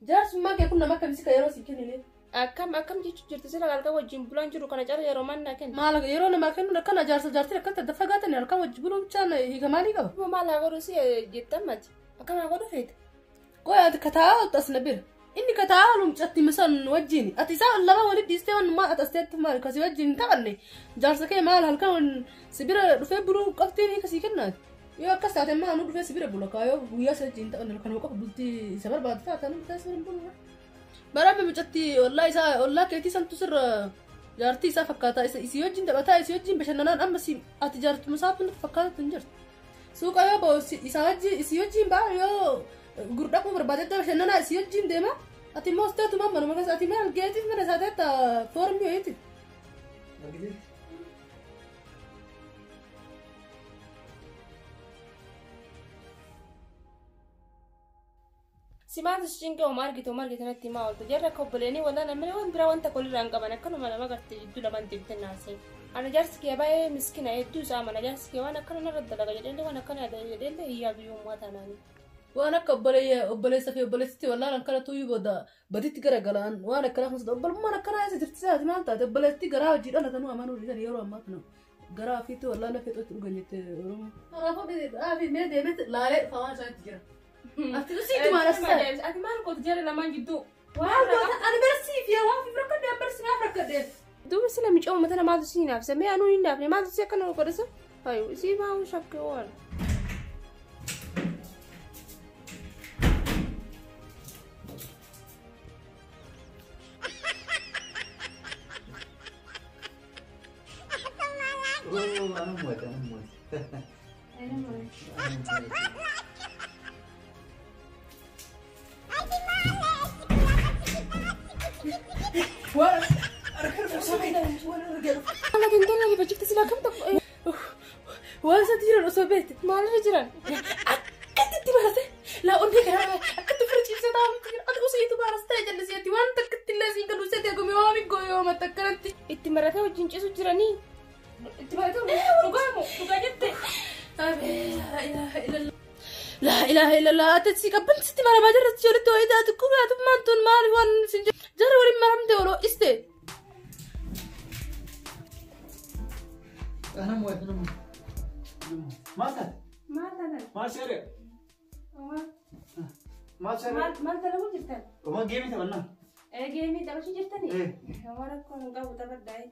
Jaarsummaa kee kun nama akkamii ka yeroo si kennine? Akkam akkam jechuun jirti sila halkan wajjin bulaan jiru kana cara yeroo manna kenna. Maal yeroo namaa kennu akkana jaarsa jaartii akkatti adda fagaatan halkan wajji buluu bichaan hiika maalii qaba? Maal haa godhu si jettan mati. Akkam haa godhu feete? Qoy ati kataa as na bira. Inni kataa lumcatti misan wajjin. Ati isaa lama walitti dhiistee waan maal ati as teetti maal kasii wajjin hin taphanne. Jaarsa kee maal halkan si bira dhufee buluu qabtiin hiika sii kennaati. Yoo akkas taate maa nu dhufee si bira bula kaayoo guyyaa si wajjin hin taphanne kan qofa bultii isa barbaadu taate nu dhufee si bira bulu. Bara mucatti ollaa isaa ollaa keetii santu sirra jaartii isaa fakkaata isii wajjin taphataa isii wajjin bashannanaan amma ati jaartuma isaatu fakkaatu hin jirtu. Suuqa yoo ba'u isaa wajjin isii wajjin ba'a yoo gurdhaquu barbaadetti bashannanaa isii wajjin deema. Ati immoo hosteetuma manuma keessa ati maal geetiif mana isaa teetta foormii wayiiti. Si maaltu si cinqee homaa argite homaa argite natti himaa oolta. Jarri akka obboleeni walaa namni waan biraa wanta kolirraa hin qaban akkanuma nama gartee jidduu lamaan deemte naasee. Ana jaarsi kee baay'ee miskina hedduu isaa amana jaarsi kee waan akkana narra dalaga jedheellee waan akkana jedheellee hin yaadu yommuu taanaani. Waan akka obboleessa fi obboleessitti wallaan akkana tuyyuu booda baditti garagalaan waan akkana kun obbolummaan akkana eessa jirti saati maal taate obboleetti garaa hojii dhalatanuu amanuu dhiisan yeroo ammaa kana garaa ofiitti wallaan lafee xootti dhugan jette Oromoo. Kanaafuu dhaafi mee deemetti laalee dhufa waan isaanitti jira. Ati usiitu maal as ta'e? Ati maal gootu jara lamaan jidduu? Maal goota ani barsiif yaa waan fi rakkadhe an barsiif maaf rakkadhe. Duuba sila micoo uummata namaatu si hinaafse mee anuu hin hinaafne maaltu si akkana godhasa? Hayu isii maa shakkee waan. Waan isatti jiran osoo beekte. Maalirra jiran? Akkatti barate laa onnee kana akkatti fira ciibsee taa'utti jira. Ati usiitu baras ta'e jallisiitti waan takkatti illee siin galu seete gumi waan goyooma takkanatti. Itti maratee wajjin ciisu jiranii. Itti maratee dhugaamu dhugaa jette. Laa ilaaha illallah ati si qabban sitti maramaa jirra si walitti wayii taate kubaatummaan tun maali waan sin jara waliin maramte oloo iste. Ana mo'e ana mo'e. Maal taate? Maal taate? Maal seeree? Maal seeree? Maal dalaguu jirtan? Oma geemii taphannaa? Geemii taphachuu jirtanii? Oma rakkoon hin qabu taphadhaa.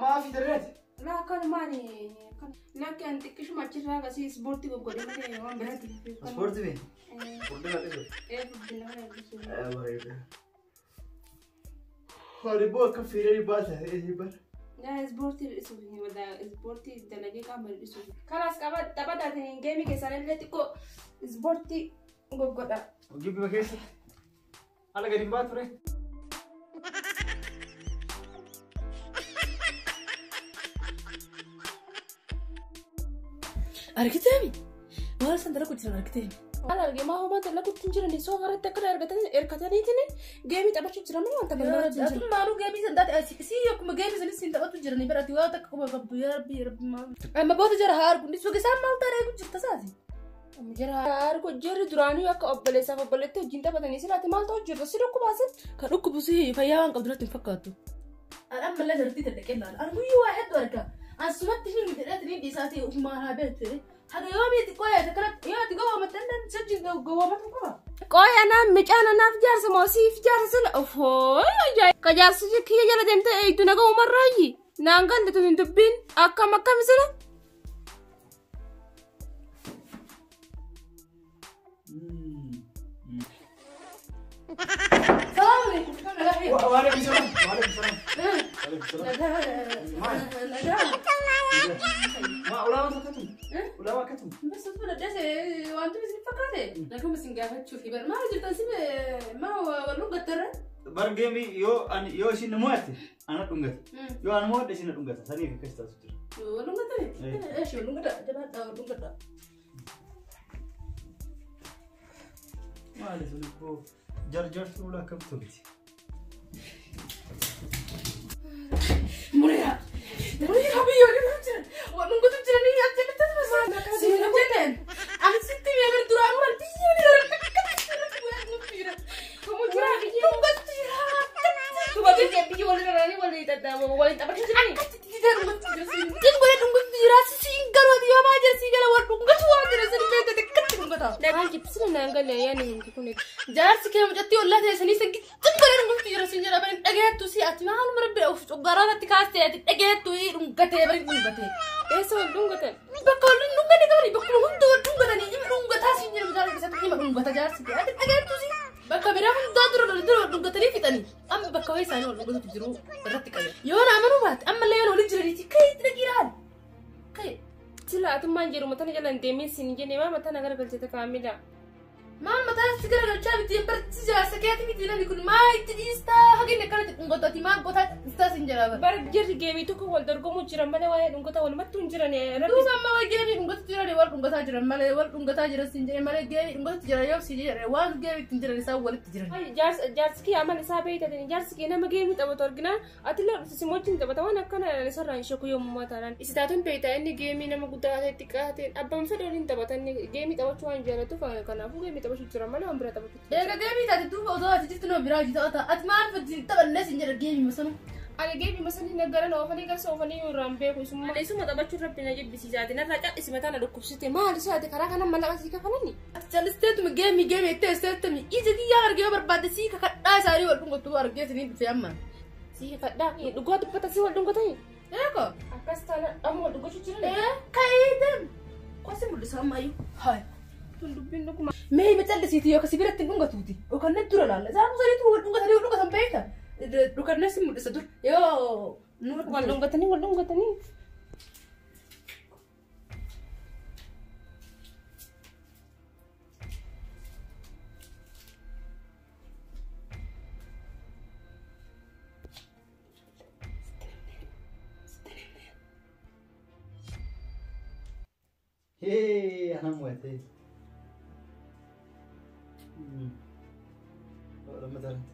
Maa fi darreeti? Laa akkan maali? Lakki an xiqqishuma achirraa akkasii ispoortii goggodhe malee waan biraatti. Ispoortii bee? Furdina dhiisu? Ee furdina kana dhiisu. Bareeda. Ani immoo akka fiiree baata bara. Yaa ispoortii dhiisuuf ispoortii dalagee qaama dhiisuuf. Kalaas qaba taphataatiin geemii keessaan illee xiqqoo ispoortii goggodha. Gibbima keessatti ala gadi hin baatu ree? Argiteemi? Maal isaan dalagu jiran argiteemi? Maal argee maa homaa dalaguutti hin jiran soofa irratti akkana hirkataniitiin geemii taphachuu jiran malee wanta balbala hin jiran. Maaluu geemii san taate si akkuma geemii sanis siin taphatu jiranii bara ati waa takka quba qabdu yaa rabbi yaa rabbi maal. Amma booda jara haa argu suuqa isaan maal ta'a eegu jirta saati. Jara haa argu jarri duraanii akka obboleessaaf obboleetti wajjin taphatanii silaati maal ta'u jirtu si dhukkubaasin. Kan dhukkubu si fayyaa waan qabdu natti hin fakkaattu. An ammallee jartii dadhaqee laala. An guyyuu waa hedduu arga. An sumatti hin midhadhee dhiisaatii ofumaa haa beekte. Haga yoo miiti qoya kanatti yoo ati gowwaamatte illee sajji gowwaamatu qaba. Qoya anaan micaan anaaf jaarsa moo siif jaarsa sila ofoo ajaa'iba. Ka jaarsi kiyya jala deemtee eegdu naga uumarraayyi. Naan galle tun hin dubbiin akkam akkam sila. Salaam alaikum. Waalaikum salaam. Waalaikum salaam. Waalaikum salaam. Nagaa. Ma ulama takkatum? Ulama akkatum? Bas fudhadhees wanti isin fakkaate. Naguma isin gaafachuu fi bar maal jirtan si maa wal dhungattarra? Bar geemii yoo ani yoo isin mo'atte ana dhungata. Yoo ani mo'adhe isin dhungata. Saniif akkas taasisu jira. Wal dhungattani? Eeshi wal dhungadha. Jabaadha wal dhungadha. Maali sun ibboo jarjartuu ulaa akkam tolti? Muriyaa. Muriyaa biyya wal dhungatu jiran. Wal dhungatu jiranii achirratti si hin jedhan. Ani sitti mi'a duraan maal biyya wal Waliin taphachuu jirani. Akkatti didee dhungatu jira siin. Dingoo dhungatu jira siin garuu ati yoo maa jira siin gala wal dhungatu waan jira siin beekte akkatti dhungata. Maal jibsina naan galee yaani hin kun. Jaarsi kee mucattii ollaa teessanii isa gittin godhee dhungatu jira siin jedha bari dhageettu si ati maaluma rabbi of coggaraa irratti kaastee ati dhageettu dhungatee bari dhungatee. Eessa wal dhungatan? Bakka wal dhungate qabani bakkuma hunda wal dhungatanii ima dhungataa siin jedha mucaa keessatti ima dhungata jaarsi kee ati dhageettu si. Bakka biraa hundaa dura dura dhungatanii fixanii amma bakka wayii isaanii wal dhungatutu jiru irratti qabe. Yoo na amanuu baate ammallee yoo waliin jiraniiti ka'ee itti dhagiiraan. Ka'ee. Sila atummaan jedhu mataa jala hin deemin siin jenne maa mataa na garagalchite kaamila. Maal mataa si garagalchaa miti barti jaarsa keetii miti namni kun maa itti dhiistaa hagin akkanatti dhungatu ati maal gotaa dhiistaa siin jedha bara. Bara jirri geemii tokko wal dorgomuu jiran malee waa'ee dhungata walumattuu hin jiran. Duuba amma wayi geemii dhungatu jiran wal dhungataa jiran malee wal dhungataa jiran siin jedhe malee geemii dhungatu jiran yoo siin jedhe waan geemii ittiin jiran isaan walitti jiran. Jaarsi kee amala isaa beektatin jaarsi kee nama geemii taphatu arginaan ati illee si wajjin taphata waan akkana isarraa hin shakku yommuu taanaan. Isi taatuun beektaa inni geemii nama guddaa ta'e xiqqaa ta'e abbaan fedhe waliin taphata inni geemii taphachuu waan jaallatuuf kanaafuu geemii taphachuu jira malee waan bira taphatu. Eega geemii taate duuba osoo ati jirtu nama biraa hojii taphata ati maal wajjin taphannee siin jedha geemii masanu. Ani geemii masanii naggaran oofanii garsa oofanii irraan beeku isuma. Ani isuma taphachuu rabbi na jibbisiisaati narraa cal'isi mataa na dhukkubsite maal isaati karaa kana mallaqa sii kafalani. Ati callisteetuma geemii geemii itti eesteettami ija kiyyaa argee yoo barbaadde sii kakadhaa isaanii wal dhungatu argee siniin dhufe amma. Sii kakadhaa dhugaa dubbata sii wal dhungatanii. Eeko. Akkas taana amma wal dhungachuu jiran. Ka'ee deem. Qosi mul'isa ammayyuu. Hayi. Tun dubbiin dhuguma. Mee ima callisiiti yookaan si biratti hin dhungatuuti. Yookaan natti dura laalla. Isaan sadiitu wal dhungatanii wal dhungatan beekta. Dhukanne si mul'isa dur. Yoo Wal dhungatanii wal dhungatanii. Hee, ana mo'ate. Lama taranti.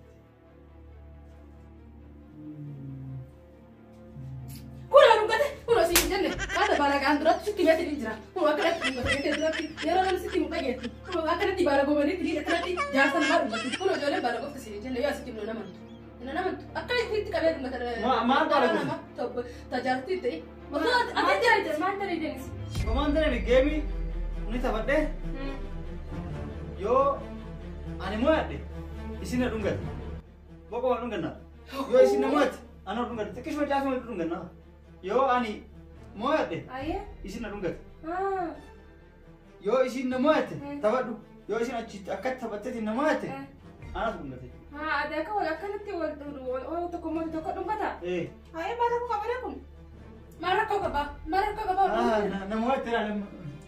Kun dhungate kun osii hin jenne haata baala duratti sitti meetii ni jira. Kun akkanatti dhungate duratti yeroo namni sitti muka geettu. Kun akkanatti baala gobanii ni akkanatti jaarsa namaa dhungatu. Kun ijoolleen baala qofti siin hin jenne yoo asitti hin namantu. Hin namantu akkana itti qabee dhungata. Maal baala gobanii? Tajaajilti ta'e. Osoo ati jaarti Maal tareedenis? Homaan darani geemii ni taphadhe yoo ani mo'adhe isin na dhungate. Boqoo wal dhungannaa. Yoo isin na mo'atte ana dhungate. Xiqqishuma caasuma dhungannaa. Yoo ani mo'adhe Ayyee. isin na dhungate. Yoo isin na mo'atte taphadhu. Yoo isin achi akkatti taphatteetiin na mo'atte anatu dhungate. Haa ati akka wal akkanatti wal tokko mooti tokko dhungata. Ee. Haayee maal rakkoo qaba kun? Maal rakkoo qaba? Maal rakkoo qaba? Na mo'atte naa nama.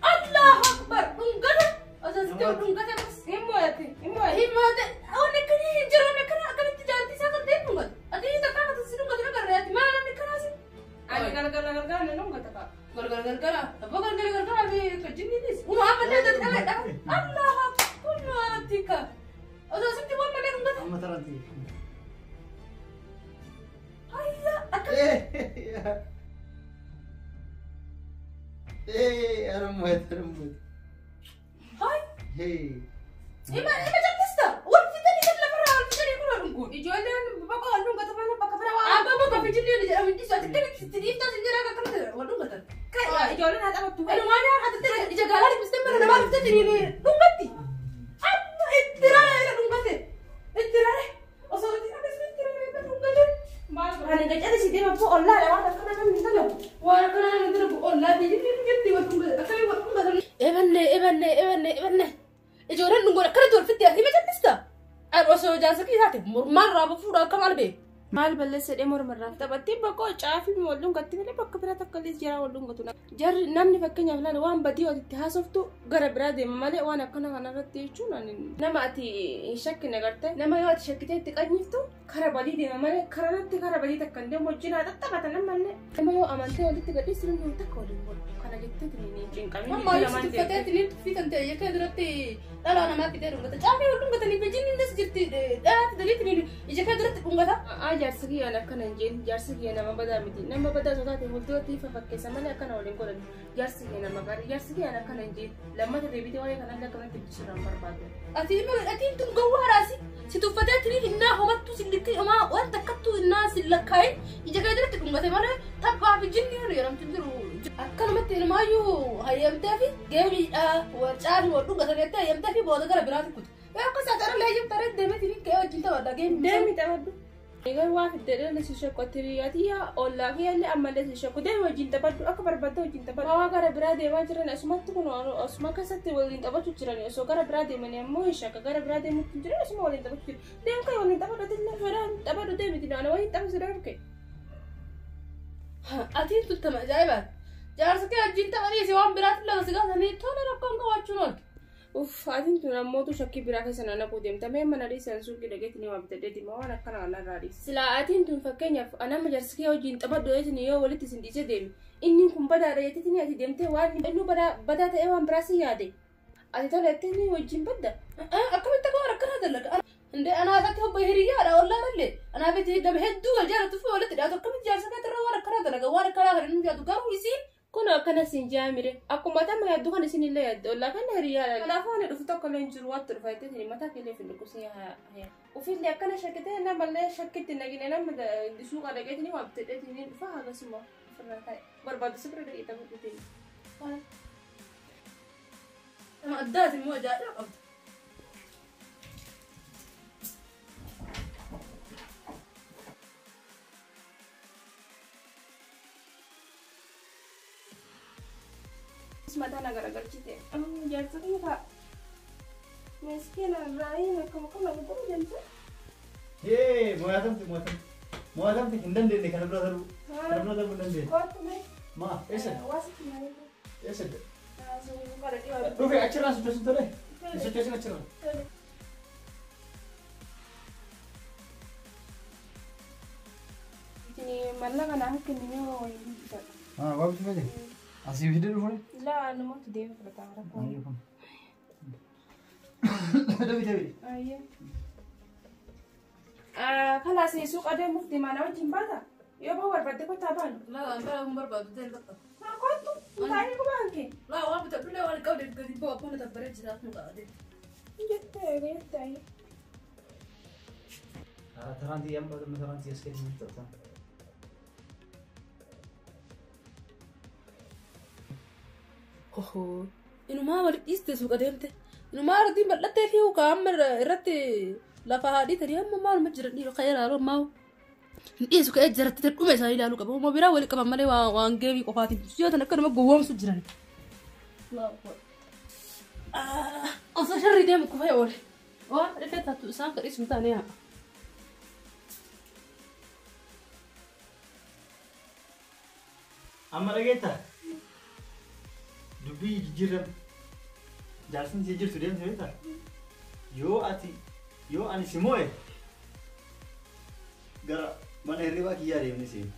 Allahu Akbar dhungata. Osoo sitti dhungate bas. Hin mo'atte hin mo'atte. Hin mo'atte. Wanni akkanii hin jiru wanni akkana akkamitti jaartii isaa kan ta'e dhungatu. Ati takkaa kan si dhungatu agarra ati maal namni akkanaasi? Ani galgala galgala na dhungata fa'a. Galgala galgala. Abbaa galgala galgala fi jinniinis. Uma amma ta'e ta'e dhagaa dhagaa. Allahu Akbar tika. Osoo sitti waan malee dhungata. Amma taranti. Hayya akka. Ee, ana mo'atte ana mo'atte. Hay. Hee. Ima ima jallista. Wal fitanii kan lafarraa wal fitanii kun dhungu. Ijoolleen bakka wal dhungatu malee bakka bira waan. Abbaa bakka finfinnee jedhamu hin dhiisu. Ati akkamitti itti dhiiftaa sin jedhaa akkamitti wal dhungatan. Ijoolleen haa taphattu. Inumaan ati ija gaalaa dhiphistee mana namaa dhuftee dhungatti. Amma itti raree dhungate. Itti raree. Osoo itti akkasuma itti raree dhungate. Maal ani gacala si deema abboo ollaadha waan akkana kan hin dalagu. Waan akkana hin dalagu ollaa fi jirti wal dhungate. Akkamii wal dhungatan. Ebanne ebanne ebanne ebanne. Ijoolleen dhungoon akkanatti wal fitti ati ma jal'ista. Osoo jaarsa kee taate mormaan raaba fuudhaa akka maal beeku. Maal balleessa dhee mormarraaf taphattee bakka caafii wal dhungatti malee bakka biraa takka illee jira wal dhungatu. Jarri namni fakkeenyaaf ilaali waan badii itti haasoftu gara biraa deema malee waan akkana kanarratti jechuun nama ati hin shakkine garte nama yoo ati shakkitee itti qanyiftu kara badii deema malee kararratti kara badii takka hin deemu wajjin haa xaxxabatan ammallee. Nama yoo amantee walitti gadhiisu namni takka waliin godhu kana jettee hin cinqamin. Amma yoo tuffatee tiniin tuffitan ta'e yakka duratti dhalaa namaatti ta'e dhungata. Caafii wal dhungatanii bijinni jirti dhalaa fidanii tiniin ija kee duratti dhungata. Jaarsi kiyyaan akkana hin jeen jaarsi kiyya nama badaa miti nama badaa osoo taate fuulduratti ifa fakkeessa malee akkana waliin godhan jaarsi kiyya nama gaarii jaarsi kiyyaan akkana hin jeen lammata deebitee waa'ee kanallee akkanatti ibsuudhaan barbaadu. Ati atiin tun gowwaadhaasi si tuffatee tiniin hinnaa homattuu si likkii homaa waan takkattuu hinnaa si lakkaa'in Ija kee duratti dhungate malee taphaa fi jinni hin jedhamtu jiru. Akkanumatti ilmaayyuu hayyamtee fi geemiidha wal caalu wal dhungatan jettee hayyamtee fi booda gara biraatti kutu. Yoo akkas haa ta'e illee taree deemee kee wajjin taphadha geemii. Deemi taphadhu. Egaa waa fiddee dhala si shakku ati ollaa fi illee ammallee si shakku deemi wajjin taphadhu akka barbaadde wajjin taphadhu. Waa gara biraa deemaa jiran asumatti kun asuma keessatti waliin taphachuu jiran osoo gara biraa deemanii ammoo hin shakka gara biraa deemuutti jiran asuma waliin taphachuu jiru. Deem kan waliin taphadhu illee fedhaan taphadhu deemiti naana waliin tapha si darbe. Atiin tuttama ajaa'ibaati. Jaarsa kee wajjin taphanii si waan biraatti lafa si gaasanii tola rakkoon qabaachuun ooltu. Uff, atiin tun ammootu shakkii biraa keessa na naquu deemta. Mee mana dhiisan suuqii dhageetti ni waa bitadhee deema waan akkana kanarraa dhiisa. Silaa atiin tun fakkeenyaaf anama jaarsa kee wajjin taphadhu jettee yoo walitti isin dhiisee deemi. Inni kun badaadha jettee ati deemtee waan inni badaa ta'ee waan biraa si yaade. Ati tola jettee wajjin badda. Akkamitti akka waan akkanaa dalaga. Indee anaafatti obbo hiriyyaadha ollaan illee. Anaafatti nama hedduu wal jaalatu fi walitti dhiyaatu akkamitti jaarsa keetirra waan akkanaa dalaga waan akkanaa kan inni jaatu garuu isiin Kun akkana siin jaamire akkuma tama yaaddu kan isin illee yaaddu ollaa kana hiriyyaadha. Kanaafuu ani dhufu tokko illee hin jiru waatti dhufa jettee mataa kee illee dhukkubsee haa. Ofiillee akkana shakkitee namallee shakkitti nagine nama suuqa dhaqeetiin waa bitadheetiin dhufa hagasuma ofirraa taa'e barbaadu si bira dhaqee taphatu. Nama addaati immoo ajaa'iba qabda. Mataa na garagalchite. Jaarsa kiyya fa'a. Miskiina irraayin akkam akkam na godhu deemte. Hee mo'atamte mo'atamte mo'atamte hin dandeenye kana bira darbuu. Kana bira darbuu hin dandeenye. Kootu mee. Maa eessa? Waasitti malee. Eessa? Dhufe achirraa sochoosin tole. Sochoosin achirraa. Mallaqa naa kennine wayii bitadha. Haa waa bitu fedhe. Asii fidee dhufure? Laa namatti deema fudhataa rakkoo. Dabi dabi. Kalaas suuqa deemuuf deemaa na wajjin baata? Yoo bahu barbaadde kottaa baanu. Laa waan bara kun barbaadu ta'e bakka. Haa kottu taa'ee qubaan kee. Laa waan bitadhullee waan qabde gadi bahu akkuma tabbaree jiraatu nu qabatee. Jettee jettee. Taraan xiyyaa amma taraan xiyyaa as keessa taphatan. Ohoo inumaa walitti dhiiste suuqa deemte. Inumaa irratti bal'attee fi amma irratti lafa haadhii tarii amma maaluma jiran dhiirri kan ilaalu ammaa hin dhiyeessu ka'ee jaratti dhume isaanii ilaaluu qaba. Uma biraa walitti qaban malee waan geemii qofaatiin yoo tan akka nama gowwoomsu jiran. Osoo sharrii deemu kufee oole. Waan dhufee taatu isaan kadhiisu hin taane haa. Amma dhageettaa? Dubbii jijjiirame. Jaarsin si jirtu deemte beektaa? Yoo ati yoo ani si moo'e gara mana hirribaa kiyyaa deemne seenu.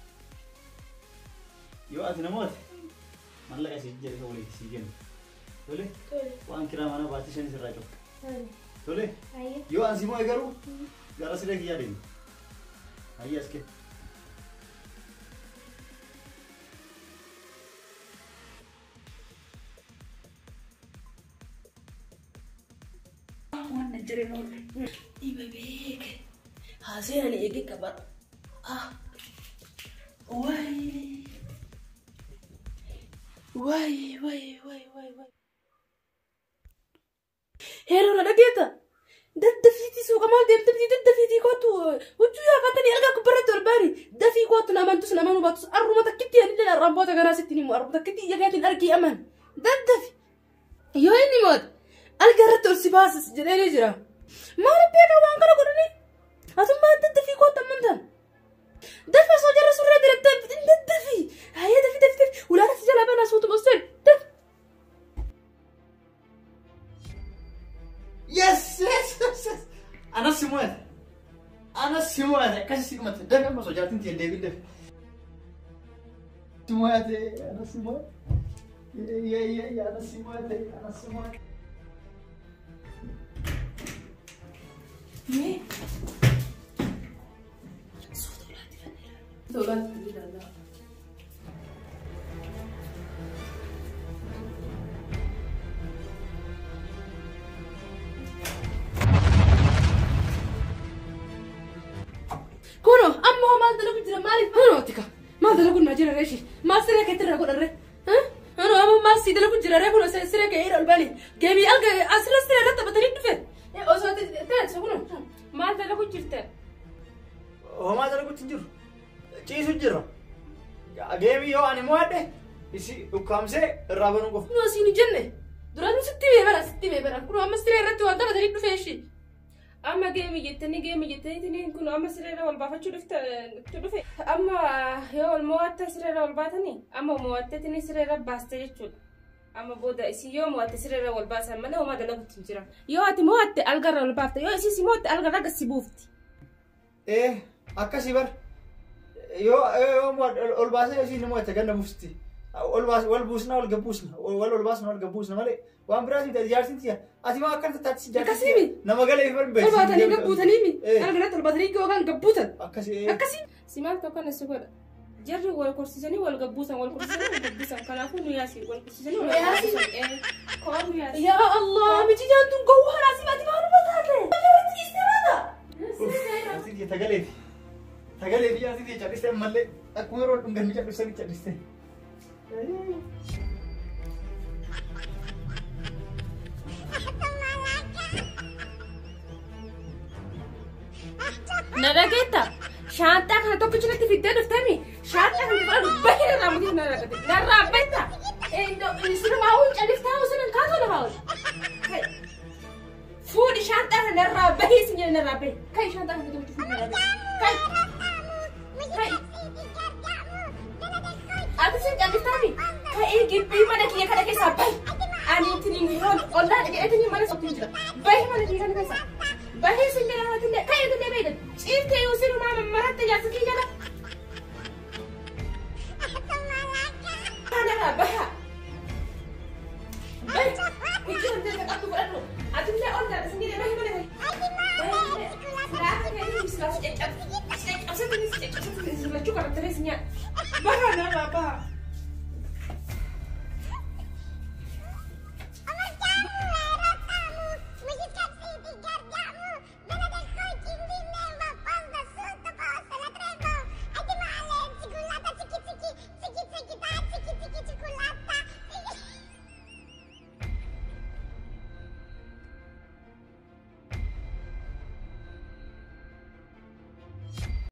Yoo ati na moote mallaqa si jijjiirre waliin si kennu. Tole? Waan kiraa mana baattii shan sirraa cufa. Tole? Yoo ani si moo'e garuu gara siree kiyyaa deemne. Hayya as kee. Dhiba beeke haaseen eege qaba. Wayi wayi wayi wayi wayi wayi. Heeroo na dhageeta. Daddafiitii suuqa maal deemte miti daddafiitii kootu huccuu yaafatanii algaa kubbarratti ol baani dafii kootu namantus nama nu baatus arruma takkitti anillee arraan boota ganaa sitti himu arruma takkitti ija keetiin argii aman daddafi yoo inni moote algaa irratti ol si baasis jedhee ni jira. Maal beekaa waan kana godhanii asummaan daddafii kootu ammantan dafa osoo jarra surree dirattee daddafii hayyee dafii dafii dafii ulaana si jalaa banaa suutuma osoo dafi. Yes, yes, yes, yes. Anas si mo'ate. Anas si mo'ate. Akkasi si dhumate. Dafi amma osoo jaartiin tiyya deebiin dafi. Si mo'ate. Anas si mo'ate. Yee yee yee anas si mo'ate. Anas si mo'ate. Mee. Suuta ulaatti fannee ilaalla. Suuta ulaatti ilaalla. Kuno amma homaa Maal dalagu jira maaliif? Manooti ka. Maal dalagu naa jira reeshi. Maal siree keetti irraa godharre? Ano amma maal si dalagu jira ree kun siree kee irra ol bani. Geemii alga asirra siree irratti taphatanii dhufe. Osoo ta'e kun. Maal dalagu jirta? Homaa dalaguutti hin jiru. Ciisu jira. Geemii yoo ani mo'adhe isi ukkaamsee irraa banuu qofa. Kun asiin hin jenne. Duraan sitti himee bara sitti himee bara. Kun amma siree irratti waan taphatanii dhufe ishee. Amma geemii jettanii kun amma sireerra wal baafachuu dhufe. Amma yoo wal mo'atta sireerra wal baatanii amma mo'atteetini sireerra baaste jechuudha. Amma booda isin yoo mo'atte sireerra wal baasan malee homaa dalaguutti hin jira. Yoo ati mo'atte algarra wal baafte yoo isin si mo'atte algarra gasi buufti. Akkasii bar yoo ol baasee isin mo'atte ganna buufti. Ol baas wal buusna wal gabbuusna wal ol baasna wal gabbuusna malee waan biraas miti jaarsin tiya ati maa akkana tattaatti jaarsin Akkasii nama galee fi Ol baatanii gabbuutanii mi? Algarratti ol baatanii yookaan gabbuutan. Akkasii. Akkasii. Si maal tokko na si godha. Jarri wal korsiisanii wal gabbuusan wal korsiisanii wal gabbuusan kanaafuu nu yaasi wal korsiisanii wal gabbuusan. Koon nu yaasi. Yaa Allah miti jaantun gowwaa haasii baati maaluma taate? Algarratti ciistee baata. Jaarsin tiya tagalee fi tagalee fi jaarsin tiya callisee ammallee akkuma yeroo dhunganni callisee callisee. Na dhageetta shaanxaa kana tokkicha natti fiddee dhuftemi shaanxaa kana fudhadhu bahee irraa miti na dhagate narraa baita sirumaa hun califtaa osoo hin kaasoo lafaa ol fuudhi shaanxaa kana narraa bahee sin jedhe narraa bahi kai shaanxaa kana tokkicha fuudhi narraa bahi kai kai ati sin califtaami ka'ee gibbii mana kiyya kana keessaa bahi ani ittiin hiroon ollaan jedhetini mana sottiin jira bahi mana kiyya kana keessaa bahee sin jedhe hawatillee ka'ee illee beeydan ciiftee yoo sirumaa mammaratte jaarsa kiyya jala. Kanarraa baha. Bahi. Huccuu wanti qabdu fudhadhu. Atillee ol daadha sin jedhe bahi mana kee. Bahi silaa kee silaa si caccabsatini si caccabsatini silachuu qabattanii si nyaadha. Baha narraa baha.